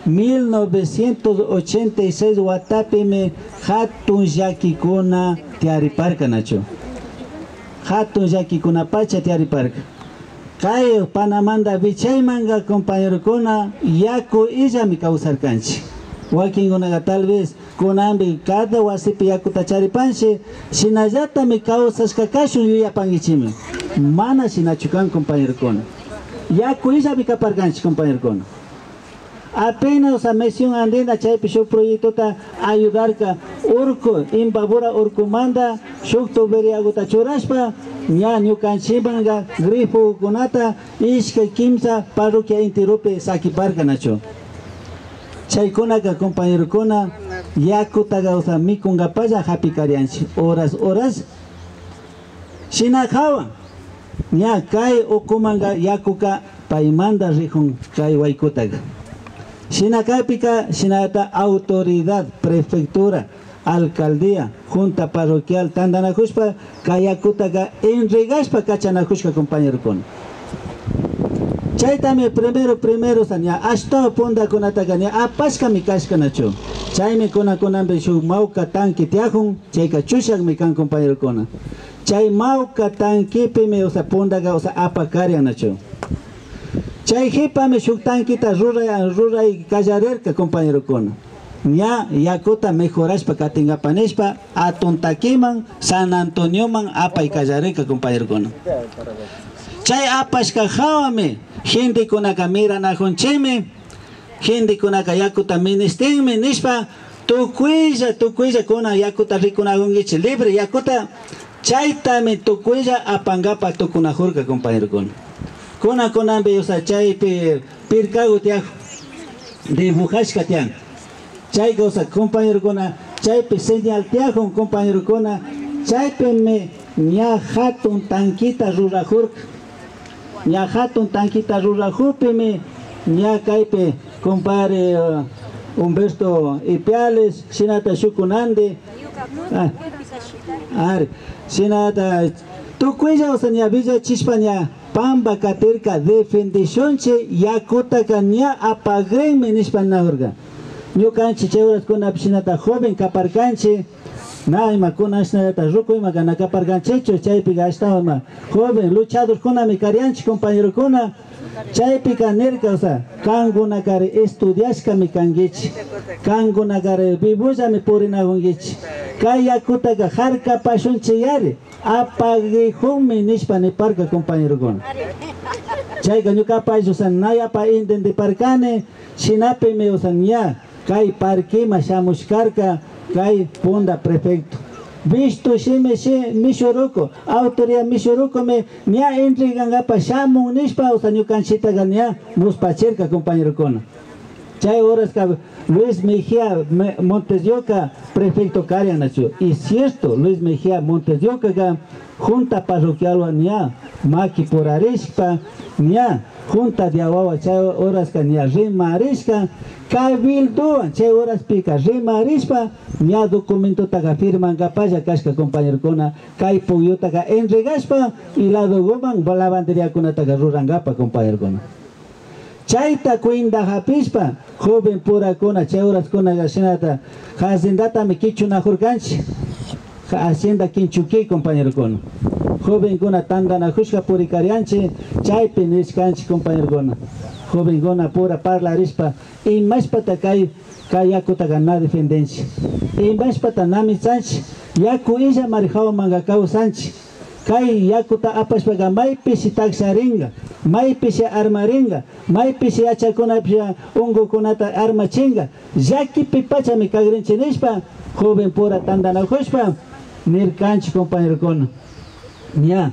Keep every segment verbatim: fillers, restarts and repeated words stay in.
Mil novecientos ochenta y seis watapimi hatun llakikuna tiyariparka, nachu. Hatun llakikunapacha tiyariparka. Kay panamanta wichaymanka, compañerokuna, yaku illami kawsarkanchik. Wakinkunaka tal vez kunanpi cada wasipi yakuta charipanchik, shinallatami kawsashka kashun yuyapankichikmi. Mana shinachu kan, compañerokuna. Yaku illami kaparkanchik, compañerokuna. Apenas, o sea, Misión Andina chaypi shuk proyectota ayudarka, urku, Imbabura urkumanta shuk tuberiaguta churashpa, ña ñukanchikmanka grifokunata ishkay kimsa parroquia enteropi sakiparka, nachu. Chaykunaka, compañerokuna, yakutaka, o sea, mikunkapalla hapikarianchik horas horas. Shina hawa, ña kay ukumanka yakuka paymanta rikun kay waykutaka. Shina kakpika, shinata autoridad, prefectura, alcaldía, junta parroquial tantanakushpa, kay yakutaka entregashpa kachanakushka, compañerokuna. Chaytami primero, primero, o sea, ña ashtawan puntakunataka ña apashkami kashka, nachu. Chaymi kunan, kunanpi shuk mawka tanque tiyakun, chayka chushakmi kan, compañerokuna. Chay mawka tanquepimi, o sea, puntaka, o sea, apakarian, nachu. Chay hipami shuk tanqueta ruray, ruray kallarirka, compañerokuna. Ña yakuta mejorashpa katinkapa nishpa, atun takiman, San Antonioman apay kallarirka, compañerokuna. Chay apashka hawami gentekunaka miranakunchikmi, gentekunaka yakuta ministinmi nishpa, tukuylla, tukuylla kunan yakuta rikunakunkichik, libre yakuta, chaytami tukuylla apankapa tukunakurka, compañerokuna. Kunan, kunanpi, o sea, chaypi pirkagu tiyakun, dibujashka tiyan. Chayka, o sea, compañerokuna, chaypi señal tiyakun, compañerokuna, chaypimi ña hatun tanqueta rurakurka. Ña hatun tanqueta rurakukpimi, ña kaypi compadre, eh, Humberto Ipiales, shinata shuk kunanti, ah, ari, shinata tukuylla, o sea, ña willachishpa ña pampa katirka, defendishunchik yakutaka ña apagrinmi nishpa ninakurka. Ñukanchik chay horaskunapi shinata joven kaparkanchik, na ima kunan shinallata ruku imaka na kaparkanchikchu, chaypika ashtawan ima joven luchadorkunami karianchik, compañerokuna. Chaypika nirka, o sea, kankunakari estudiashkami kankichik, kankunakari vivollami purinakunkichik, kay yakutaka harkapashunchik yari, apagrikunmi nishpa niparka, compañerokuna. Chayka ñukapa ayllu, o sea, na yapa entendiparkani, shinapimi, o sea, ña kay parqueman shamushkarka kay punta prefecto. Vishtu shimi shi-, mishuruku, autoridad mishurukumi ña entregankapa shamun nishpa, o sea, ñukanchiktaka ña muspachirka, compañerokuna. Chay horaska Luis Mejía Me-, Montes de Oca prefecto karian, nachu. Y cierto, Luis Mejía Montes de Ocaka junta parroquialwan ña makipurarishpa, ña junta de awawa chay horaska ña rimarishka, cabildowan chay horaspika rimarishpa, ña documentotaka firmankapalla kashka, compañerokuna, kay pukyutaka entregashpa y ladoguman lavanderiakunataka rurankapa, compañerokuna. Chayta cuenta japishpa, joven purakuna, chay horaskunaka shinata, haciendatami kichunakurkanchik, ha-, hacienda Kinchuki, compañerokuna. Jovenkuna tantanakushka purikarianchik, chaypi nishkanchik, compañerokuna. Jovenkuna pura parlarishpa, imashpata kay, kay yakutaka na defendenchik, imashpata na mitsanchik, yaku illamari jawamanka kawsanchik. Kay yakuta apashpaka maypishi taksharinka, maypishi armarinka, maypishi yachakunapish unkukunata armachinka, llakipipachami kagrinchik nishpa, joven pura tantanakushpa nirkanchik, compañerokuna. Ña,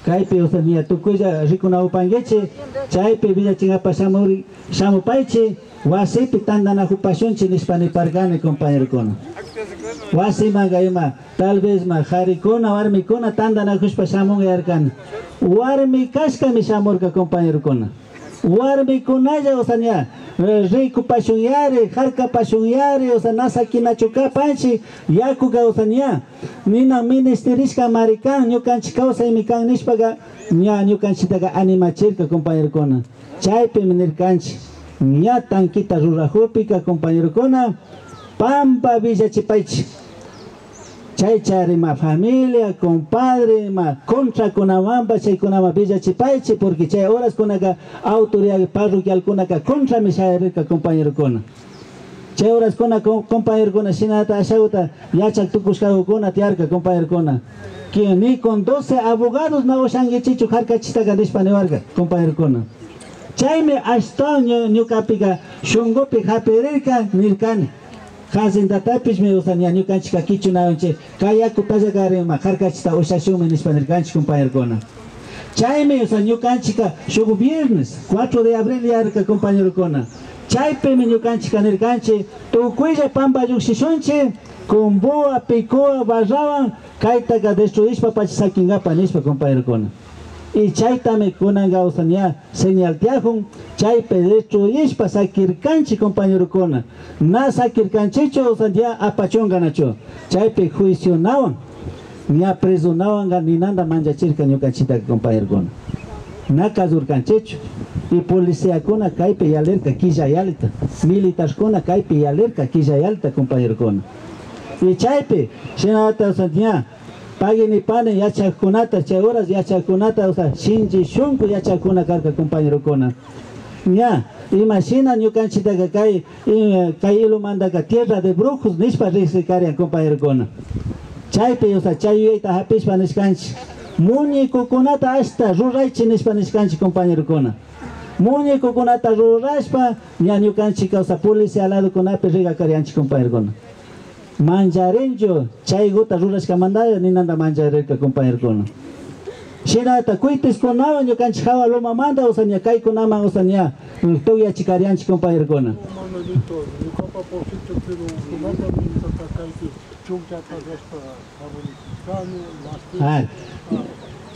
kaypi, o sea, ña tukuylla rikunakupankichik, chaypi willachinkapak shamuri-, shamupaychik. Wasipi tantanakupashunchik nishpa niparkani, compañerokuna. Wasimanka ima, tal vez ima karikuna, warmikuna tantanakushpa shamunka yarkani. Warmi kashkami shamurka, compañerokuna. Warmikunalla, o sea, ña, eh, rikupashunyari, harkapashunyari, o sea, na sakinachu kapanchik, yakuka, o sea, ña, nina ministirishkamari kan, ñukanchik kawsaymi kan nishpaka, ña ñukanchiktaka animachirka, compañerokuna. Chaypimi nirkanchik, Ña tanquita rurajupika, compañerokuna, pamba villachipaychi. Chay chari ima familia, compadre, ima contrakunamanpash chaykunaman villachipaychi, porque chay horaskunaka autoridad parroquialkunaka contrami shayarirka, compañerokuna. Chay horaskuna, co-, compañerokuna, shinata ashaguta yachak tukushkagukuna tiyarka, compañerokuna. Que ni con doce abogados na ushankichichu jarkachitaka nishpa niwarka, compañerokuna. Chaymi ashtawan ñu-, ñukapika shunkupi japirirka nirkani. Haciendatapishmi, o sea, ña ñukanchikka kichunawanchik, kay yakutallakari ima jarkachita ushashunmi nishpa nirkanchik, compañerokuna. Chaymi, o sea, ñukanchikka shuk viernes cuatro de abril yarka, compañerokuna. Chaypimi ñukanchikka nirkanchik, tukuylla pamba llukshishunchik, kumbuwa, pikuwa, barrawan, kaytaka destruyishpapacha sakinkapa nishpa, compañerokuna. Y chaytami kunanka, o sea, ña señal tiyajun, chaypi destruyishpa sakirkanchik, compañerokuna. Na sakirkanchikchu, o sea, ña apachunkanachu. Chaypi juicionawan, ña presonawanka ninanta manchachirka ñukanchiktaka, compañerokuna. Na kazurkanchikchu. Y policiakuna kaypi yalirka killa yalita. Militarkuna kaypi yalirka killa yalita, compañerokuna. Y chaypi, shinata, o sea, ña pagui nipani yachakkunata, chay horas yachakkunata, o sea, shinchi shunku yachakkuna karka, compañerokuna. Ña, imashina ñukanchiktaka kay, i-, kay ilumantaka tierra de brujos nishpa riksirkarian, compañerokuna. Chaypi, o sea, chay yuyayta japishpa nishkanchik, muñecokunata ashta ruraychik nishpa nishkanchik, compañerokuna. Muñecokunata rurashpa, ña ñukanchikka, o sea, policía ladokunapi rigakarianchik, compañerokuna. Mancharinchu, chayguta rurashkamanta ninanta mancharirka, compañerokuna. Shinata kuytiskunawan ñukanchik jawa lomamanta, o sea, ña kaykunaman, o sea, ña, mm, tukyachikarianchik, compañerokuna. Manolito, ñukapa porcito, pero kunata, ñukapa kaypi chunllata rashpa, favorito. Ah,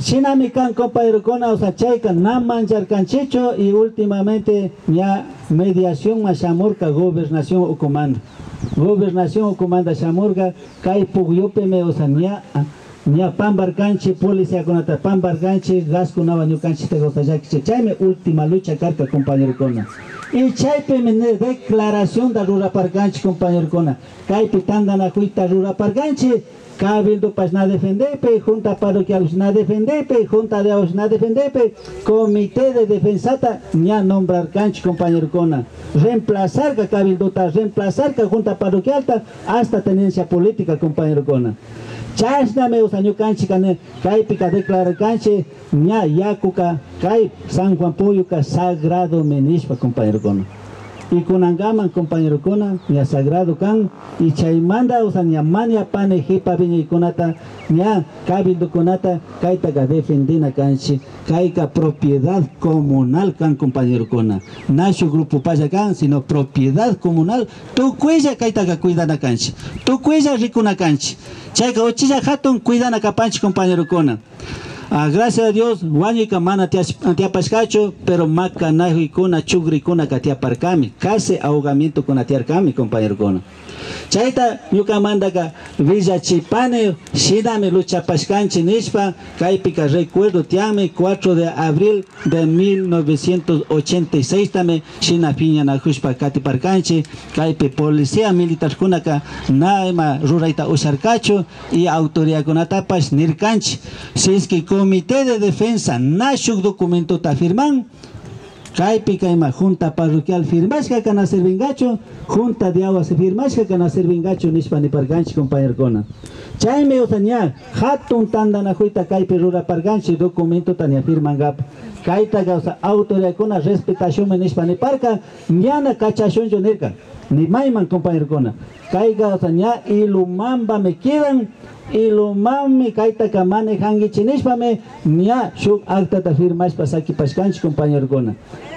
shinami kan, compañerokuna, o sea, chayka na mancharkanchikchu y últimamente ña mediacionman shamurka gobernación ukumanta. Gobernación ukumanta shamurka, kay pukyupimi, o sea, ña, ña pamparkanchik, policiakunata pamparkanchik, gaskunawan ñukanchiktaka, o sea, llakichik. Chaymi última lucha karka, compañerokuna. Y chaypimi ne-, declaracionta ruraparkanchik, compañerokuna. Kaypi tantanakuyta ruraparkanchik, cabildopash na defendepi, junta parroquialpash na defendepi, junta de aguas na defendepi, comité de defensata ña nombrarkanchik, compañerokuna. Reemplazarka cabildota, reemplazarka junta parroquialta, hasta tenencia política, compañerokuna. Chashnami, o sea, ñukanchikka ni-, kaypika declararkanchik, ña yakuka kay San Juan Puyoka sagradomi nishpa, compañerokuna. Y kunankaman, compañerokuna, ña sagrado kan, y chaymanta, o sea, ña mañapani jipa wiñaykunata, ña cabildokunata kaytaka defendina kanchik. Kayka propiedad comunal kan, compañerokuna. Na shuk grupopalla kan, sino propiedad comunal. Tukuylla kaytaka cuidana kanchik. Tukuylla rikuna kanchik. Chayka uchilla jatun cuidana kapanchik, compañerokuna. Ah, gracias a Dios, wañuyka mana tiyash-, tiyapashkachu, pero makanajuykuna, chukrikunaka tiyaparkami, casi ahogamientokuna tiyarkami, compañerokuna. Chayta ñukamantaka willachipani, shinami luchapashkanchik nishpa, kaypika recuerdo tiyanmi, cuatro de abril de mil novecientos ochenta y seis tami shina piñanajushpa katiparkanchik, kaypi policía militarkunaka na ima rurayta usharkachu, y autoridadkunatapash nirkanchik, si es que Comité de Defensa na shuk documentota firman, kaypika ima junta parroquial firmashkaka na sirvingachu, junta de aguas firmashkaka na sirvingachu nishpa niparkanchik, compañerokuna. Chaymi, o sea, ña jatun tantanakuyta kaypi ruraparkanchik documentota ña firmangapa. Kaytaka, o sea, autoridadkuna respetashunmi nishpa niparka, ñana kachashunchu nirka. Ni mayman, compañerokuna. Kayka, o sea, ña ilumanpami quedan, ilumanmi kaytaka manejankichik nishpami ña shuk actata firmashpa sakipashkanchik, compañerokuna.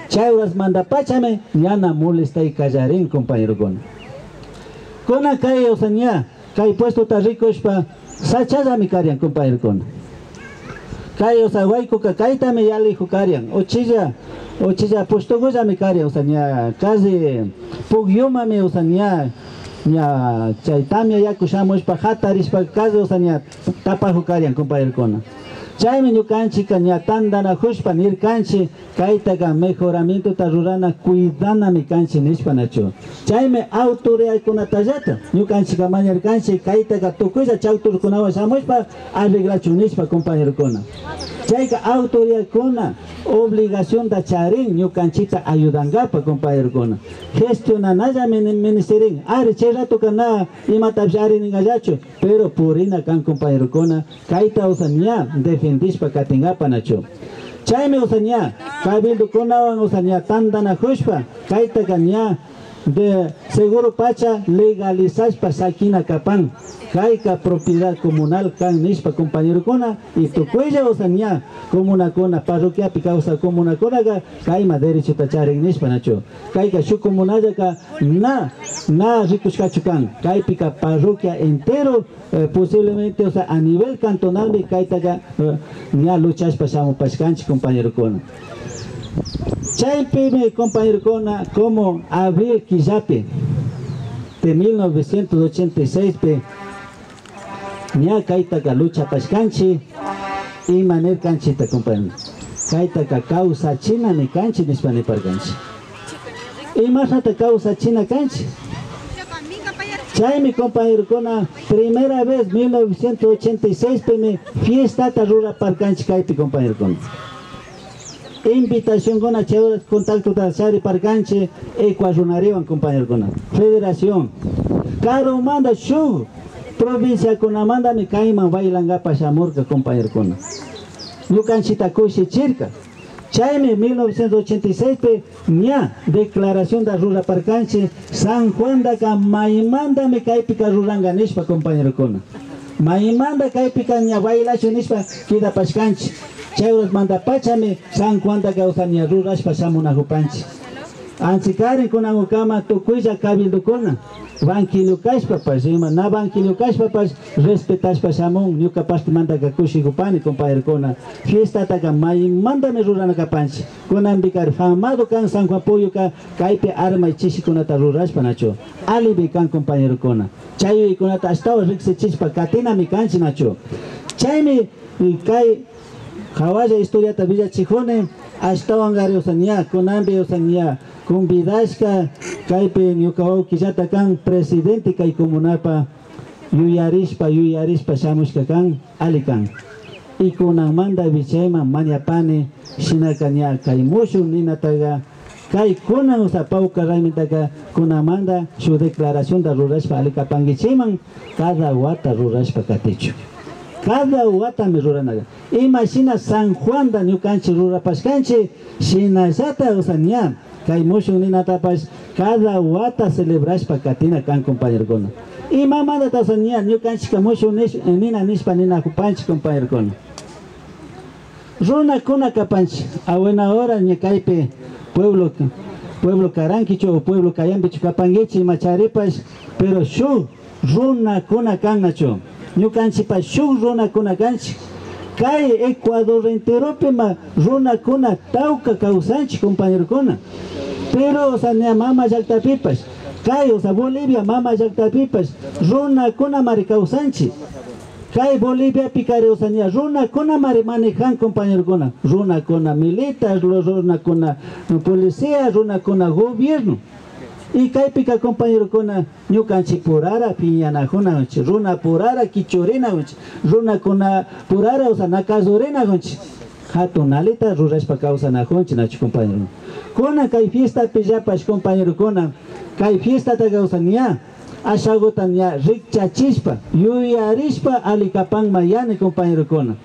Chay horasmantapachami ñana molestay kallarin, compañerokuna. Kunan kay, o sea, ña kay puestota rikushpa sachallami karian, compañerokuna. Kay, o sea, waykuka kaytami yaliju karian. Uchilla, uchilla pushtugullami karian, o sea, ña casi pukyumami, o sea, ña, ña chay tamya yaku shamushpa jatarishpa casi, o sea, ña tapaju karian, compañerokuna. Chaymi ñukanchikka ña tantanakushpa nirkanchik, kaytaka mejoramientota rurana, cuidanami kanchik nishpa, nachu. Chaymi autoridadkunatallata ñukanchikka mañarkanchik, kaytaka tukuylla chakturkunawan shamushpa arreglachun nishpa, compañerokuna. Chayka autoridadkuna obligacionta charin ñukanchikta ayudankapak, compañerokuna. Gestionanallami ministirin. Ari, chay ratoka na imatapish ari ninkallachu, pero purina kan, compañerokuna. Kayta, o sea, ña defendishpa katinkapak, nachu. Chaymi, o sea, ña cabildokunawan, o sea, ña tantanakushpa, kaytaka ña de seguro pacha legalizashpa sakina kapan. Kayka propiedad comunal kan nishpa, compañerokuna, y tukuylla, o sea, ña comunakuna, parroquiapi kawsak comunakunaka kayma derechota charin nishpa, nachu. Kayka shuk comunallaka na, na rikushkachu kan. Kaypika parroquia entero, eh, posiblemente, o sea, a nivel cantonalmi kaytaka, eh, ña luchashpa shamupashkanchik, compañerokuna. Chaypimi, compañerokuna, como abril killapi de mil novecientos ochenta y seis pi ña kaytaka luchapashkanchik, ima nirkanchikta, compañero? Kaytaka kawsachina nikanchik nishpa niparkanchik. Imashnata kawsachina kanchik? Chaymi, compañerokuna, primera vez mil novecientos ochenta y seis pimi fiestata ruraparkanchik kaypi, compañerokuna. Invitacionkuna, chay horas contactota chariparkanchik Ecuador runariwan, compañerokuna. Federación. Karumanta shuk provinciakunamantami kayman bailankapak shamurka, compañerokuna. Ñukanchikta kushichirka. Chaymi mil novecientos ochenta y seis pi ña declaracionta ruraparkanchik, San Juantaka maymantami kaypika ruranka nishpa, compañerokuna. Maymanta kaypika ña bailachun nishpa kidapashkanchik. Chay horasmanta pachami San Juantaka, o sea, ña rurashpa shamunakupanchik. Anchikarin kunankukama tukuylla cabildokuna, banquillo kashpapash, ima na banquillo kashpapash, respetashpa shamun. Ñuka partemantaka kushikupani, compañerokuna. Fiestataka maymantami rurana kapanchik. Kunanpikari famado kan San Juan Puyoka, kaypi armay chishikunata rurashpa, nachu. Alimi kan, compañerokuna. Chay yuyaykunata ashtawan riksichishpa katinami kanchik, nachu. Chaymi, y kay hawalla historiata willachikuni, ashtawankari, o sea, ña kunanpi, o sea, ña convidashka kaypi ñuka wawkillata kan presidente kay comunapa, yuyarishpa, yuyarishpa shamushka kan, alli kan. Y kunanmanta wichayman mañapani, shinaka ña kay mushuk ninataka, kay kunan, o sea, pawkar raymintaka kunanmanta shuk declaracionta rurashpa alli kapankichikman, cada wata rurashpa katichun. Cada watami ruranaka. Imashina San Juanta ñukanchik rurapashkanchik, shinallata, o sea, ña kay mushuk ninatapash cada wata celebrashpa katina kan, compañerokuna. Imamantata, o sea, ña ñukanchikka mushuk nish-, nina nishpa ninakupanchik, compañerokuna? Runakuna kapanchik, a buena hora ña kaypi pueblo, pueblo karankichu o pueblo kayanpichu kapankichik, ima charipash, pero shuk runakuna kan, nachu. Ñukanchikpash shuk runakuna kanchik. Kay Ecuador enteropima runakuna tawka kawsanchik, compañerokuna. Pero, o sea, ña mama llaktapipash, kay, o sea, Bolivia mama llaktapipash runakunamari kawsanchik. Kay Boliviapikari, o sea, ña runakunamari manejan, compañerokuna. Runakuna militar, ru-, runakuna policía, runakuna gobierno. Y kaypika, compañerokuna, ñukanchikpurara piñanakunakunchik, runapurara kichurinakunchik, runakunapurara, o sea, nakazurinakunchik. Hatun allita rurashpa kawsanakunchik, nachu, compañero? Kunan kay fiestapillapash, compañerokuna, kay fiestataka, o sea, ña ashaguta ña rikchachishpa, yuyarishpa alli kapanman yani, compañerokuna.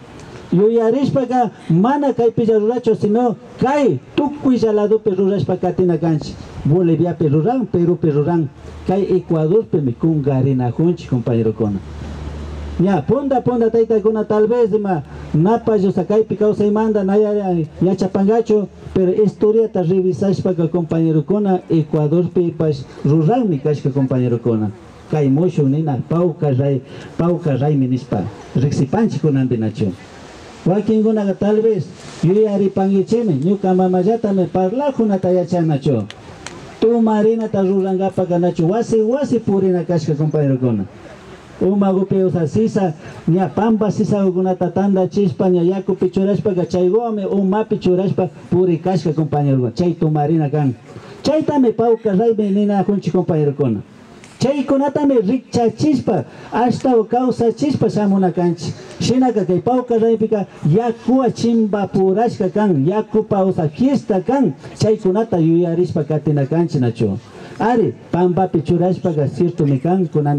Yuyarishpaka mana kaypilla rurachu, sino kay tukuylla ladopi rurashpa katina kanchik. Boliviapi ruran, Perupi ruran, kay Ecuadorpimi kunkarinakunchik, compañerokuna. Ña punta punta taytakuna tal vez ima napash, o sea, kaypi kawsaymanta na ya-, yachapankachu, pero historiata revisashpaka, compañerokuna, Ecuadorpipash ruranmi kashka, compañerokuna. Kay mushuk nina pawkar ray, pawkar raymi nishpa riksipanchik kunanpi, nachu. Wakinkunaka tal vez yuyaripankichikmi, ñuka mamallatami parlakunata yachan, nachu. Tumarinata rurankapaka, nachu, wasi wasi purina kashka, compañerokuna. Umagupi usasisa, ña pampa sisagukunata tandachishpa, ña yakupi churashpaka, chayguwanmi umapi churashpa purikashka, compañerokuna. Chay tumarina kan. Chaytami pawkar raymi ninajunchik, compañerokuna. Chaykunatami rikchachishpa, ashtawan kawsachishpa shamuna kanchik. Shinaka kay pawkar raypika yakuwan chimpapurashka kan, yakupa usa fiesta kan. Chaykunata yuyarishpa katina kanchik, nachu? Ari, pampapi churashpaka ciertomi kan, kunanmi